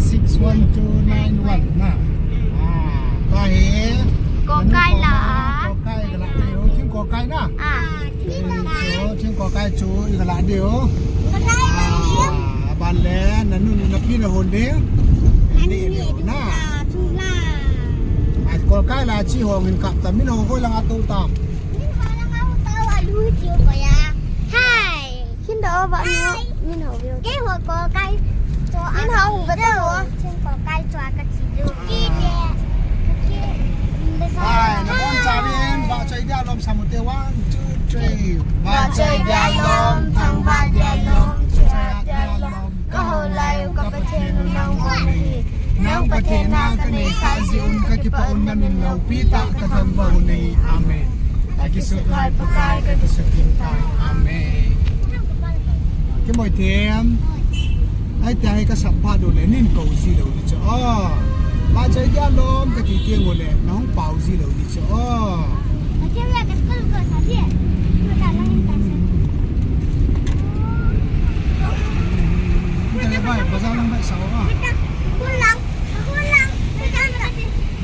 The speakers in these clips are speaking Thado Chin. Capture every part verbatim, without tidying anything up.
Six one two nine one na. Ah, tua hi. Kokai la. Kokai la. Thing kokai na. Ah, thing kokai. Thing kokai chu i la diu. Kokai la diu. Ah, ban le, nanu napi nahon diu. Nanu ni na. Kokai la chi hong in kap ta, min hong hoi lang a to ta. Min hong lang a to a lu chiu ko ya. Hai. Kin da ba ni. Min hong view. Ke ho kokai. Min hong ba to. Chin kokai cho ka chi lu. Ki de. Hai, na bon cha vin, ba chai dia lom sa mu te, one, two, three. Ba chai dia lom, thang ba dia lom, cha dia lom. Ka hou lai u ka Pathen u nang hou nahi. Nang Pathen a ka nei kha jeh un ka kipah un na min loupi tah ka thangvah u nahi. Amen. Ka kisut lai Pakai ka kisut in tai. Amen. Kimoi them. Ai te ai ka sap pha do le nin kou ji lou ni cha. Oh. Ba chai dia lom ka ti tieng u le na hung pau ji lou ni. Cho.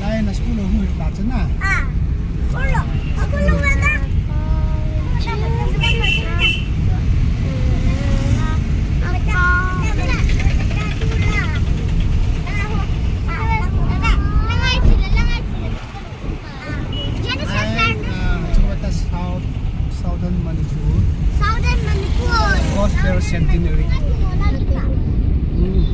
Lai na school ho hui ta chana. Southern Manipur. Southern Manipur. Gospel Centenary. Hmm.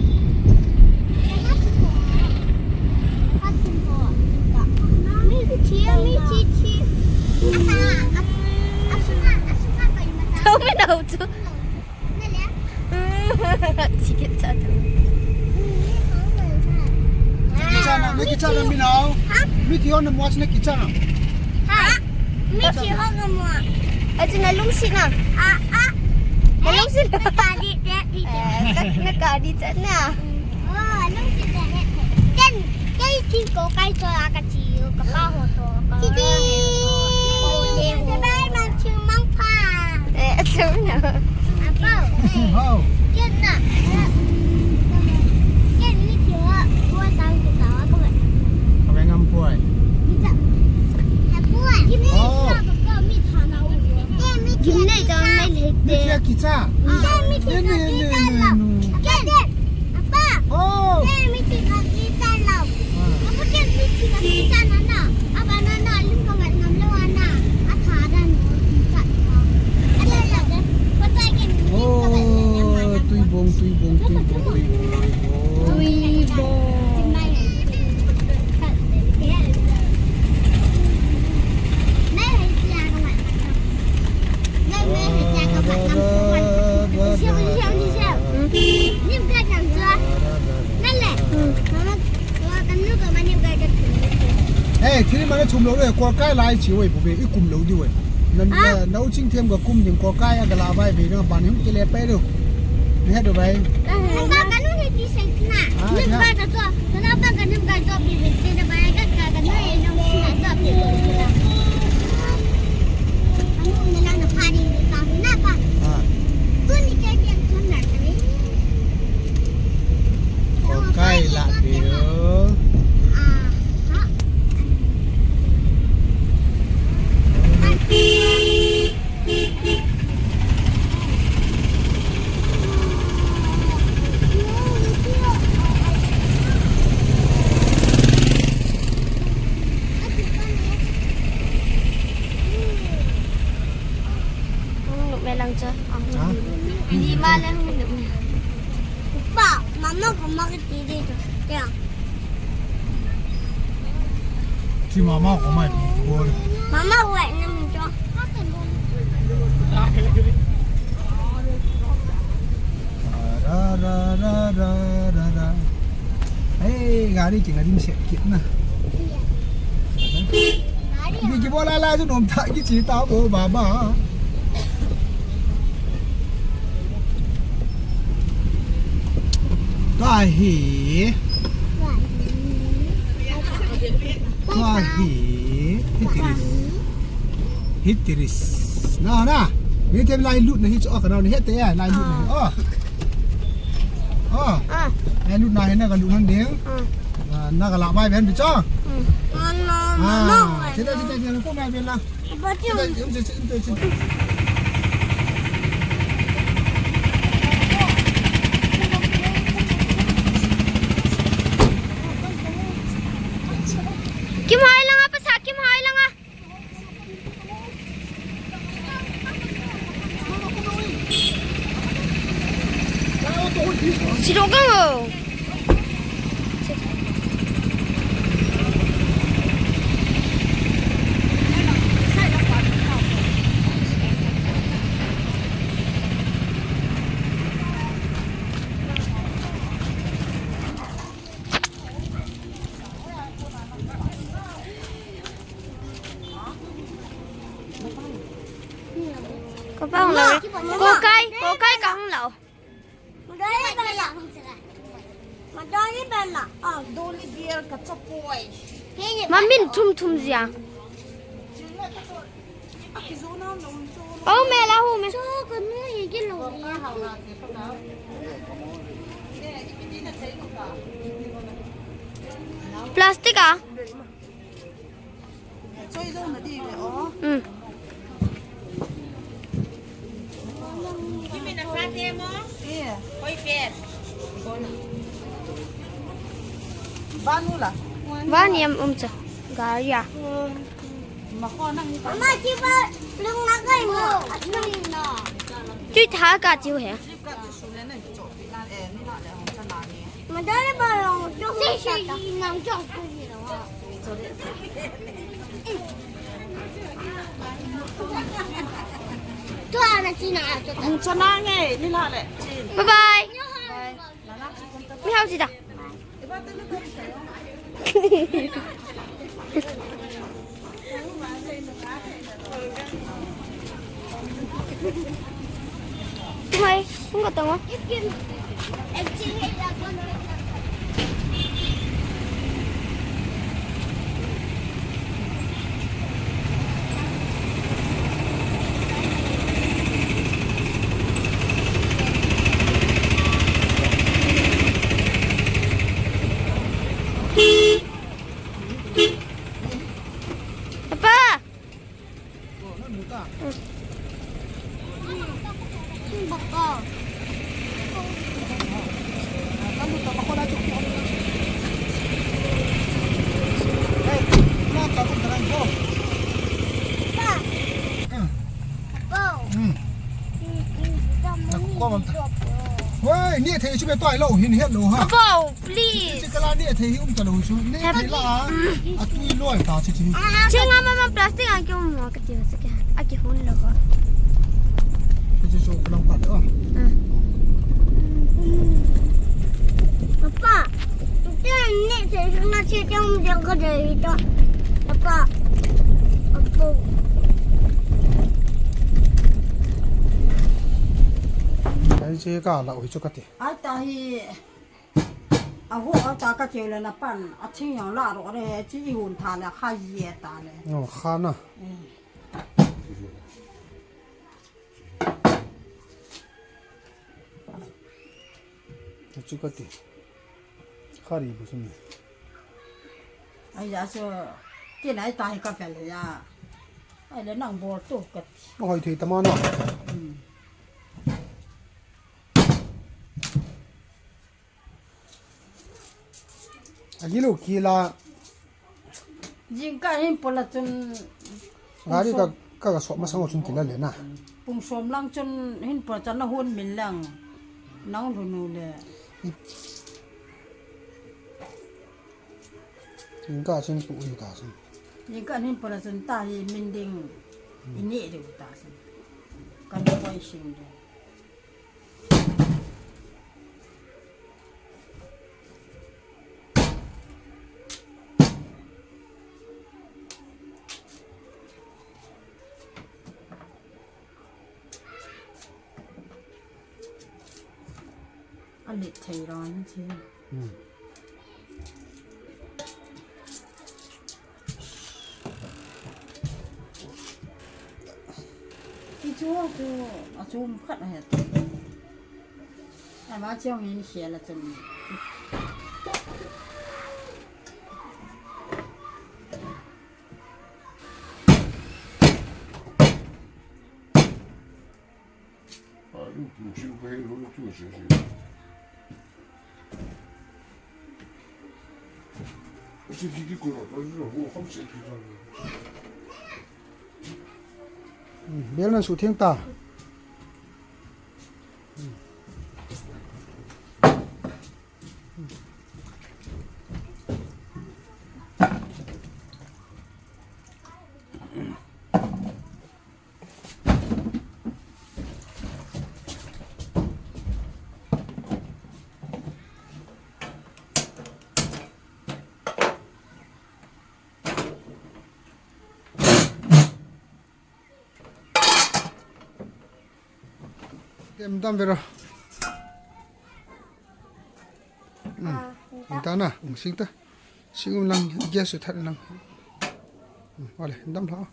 Tell me now too. Chicken chat. Kichana, me kichana mi nao. Ha? Mi ti hon mo chna kichana. Ha? Mi ti hon mo. Achu na lungsi na. Ah, ah. Na lungsi na. Na ka di, di, di. Eh, na ka di chan na. Oh, lungsi na. Ken, ken chin kokai cho a ka chi u, ka pa ho to. Chi di. Oh, ye ho. Bye, man, ching mang pa. Eh, achu na. Apo. Ho. Ken na. Ken mi ti wa, wa tang ki ta wa ko. Ka ngam poi. Mi ta. Ha poi. Kim ni ta ko mi ta na u. Kim ni ta na le. Mi ti ki cha. Ken mi ti ki cha la. Ken. Apa. Oh. Ken mi ti ki cha la. Apa ken mi ti ki cha na na. Apa na na lim ko ngat ngam lo ana. Atha dan. Oh, tuibong, tuibong, tuibong, tuibong, tuibong. Tuibong. Hey, thil mane chum lou le, kolkai lai chi oi, bu be, i kum lou di oi. Na, na, na u ching them ga kum ding kolkai a ga la vai ve na ban hung kile pe do. Ni ha do vai. Ba ka nu ni ti sai na. Ni ba ka to. Ka na ba ka ni ba to bi bi ti na ba ka ka ka ni no si na to bi bi na. Ka nu na na pa ni ka na ba. Tu ni ke ke tu na ni. Kolkai la de. Ah. Hung nuh me lang chu. Hung nuh. Ni ma le hung nuh me. Pa, mama ko ma ke ti de chu. Tia. Chi mama ko mai pi ko le. Mama ko ai na mi cho. Ra, ra, ra, ra, ra, ra. Hey, gari ki gari mi se kit na. Ni ki bola la ju nom ta ki chi ta bo baba. Tua hi. Tua hi. Hitiris. Hitiris. Na, na. Ni tem lai lut na hi chu, oh, ka na ni hete ya, lai lut na hi. Oh. Oh. Ah. Ai, lut na hi na ka lut han ding. Hmm. Na, na ka la mai ben bi cha. Hmm. Ah, chita, chita, chita, ko mai ben la. Ba chu. Chita, chita, chita, chita. Kim hai langa, pasa Kim hai langa. Sidok kang o. Ko pa hung lou. Ko kai, ko kai ka hung lou. Madoli bella. Ah, doli biar ka chapoi. Ma min thum thum jia. Oh, me la hu me. Cho ka nu hi ki lo. Plastic a? Choi zo na di ve o. Hmm. Kimi na sa te mo? Iya. Koi pe. Banu la. Bani am um cha. Gari a. Ma ko na ni. Mama, chi ba lung na kai mo. Tui tha ka chiu he. Madali ba long jong. Tua na china a tua. Hung chana nge, ni la le. Bye bye. Mi hao chi da. Mai, hung ka tong o. Papa. Wei, ni thei chu be toi lou, hin het lou ha. Papa. Please. Chi kala ni thei hi um ta lou chu. Ni thei la. A tui loi ta chi chi. Chinga mama plastic a ki um mo ka ti se ke. A ki hun lou ho. Chi chu ko lang pa to. Papa. Te ni thei chu na chi te um jang ka dei to. Papa. Apo. Ai chi ka la ui chu ka ti. Ai ta hi. A ho a ta ka cheu le na pan, a thing yang la ro le, chi i hun tha le, kha ye ta le. Oh, kha na. Eh. Chu ka ti. Kha ri bu sum. Ai ya so, ke nai ta hi ka pel ya. Ai le nang bol tu ka ti. Hoi thei ta ma na. Hmm. Agilou kila. Jingkah hin pola chun. Gari ka, ka, ka sop masang chun kila le na. Pung som lang chun hin pola chun na hun min lang. Nang lhunu le. Jingkah chun pu ui ta chun. Jingkah hin pola chun ta hi min ding. Hmm. Ini ding ta chun. Kan koi sing ding. A let thei ron chi. Hmm. Ti chu chu a chum khat a het. Ama chong hin khel a chun. Bel nan suh theng ta. Tem dam vero. Hmm. Ah, ta na, um, sing ta. Sing um lang, gas u that lang. Hmm, vale, dam la.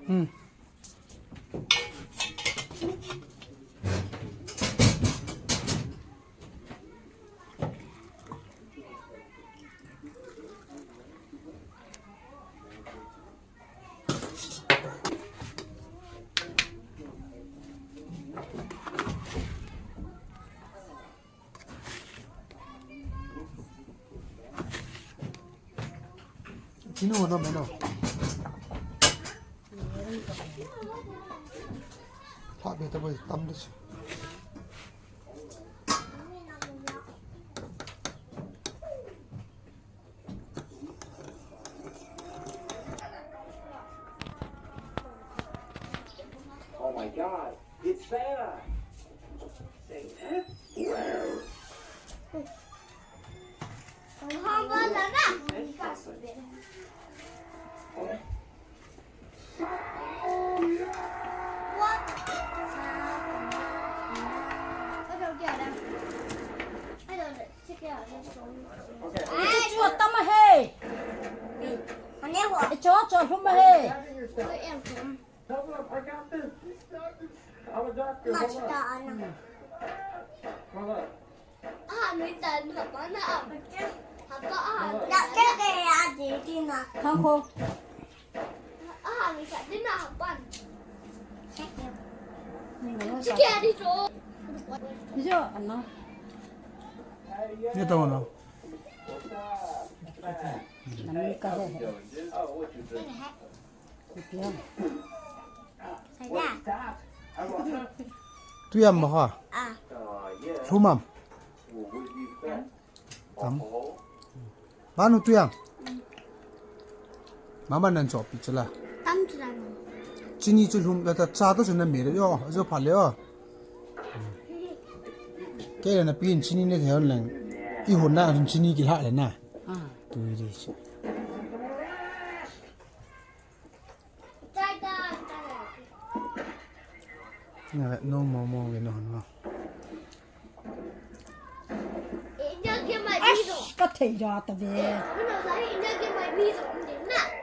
Hmm. Chinu no meno. Tha be ta bai tam de. Oh my God, it's Santa! Santa? Where? What? Ito chu atam ahi. Ito chu alhum ahi. Thang kho. Ni jo, ano? Ni tao no. Nami ka he he. Ipi ham? Tuiam ma ha. Lhum am? Tam. Banu tuiam. Mama nan chopi chula. Tam chula. Chini chu lhum la ta cha to chu na me le yo, jo pha le yo. Kei le na pin chini ne thei leng. I hon na chini kila le na. Ah. Tu ri chu. Nga no mo mo nge no no. Eish, ka thei ja ta ve.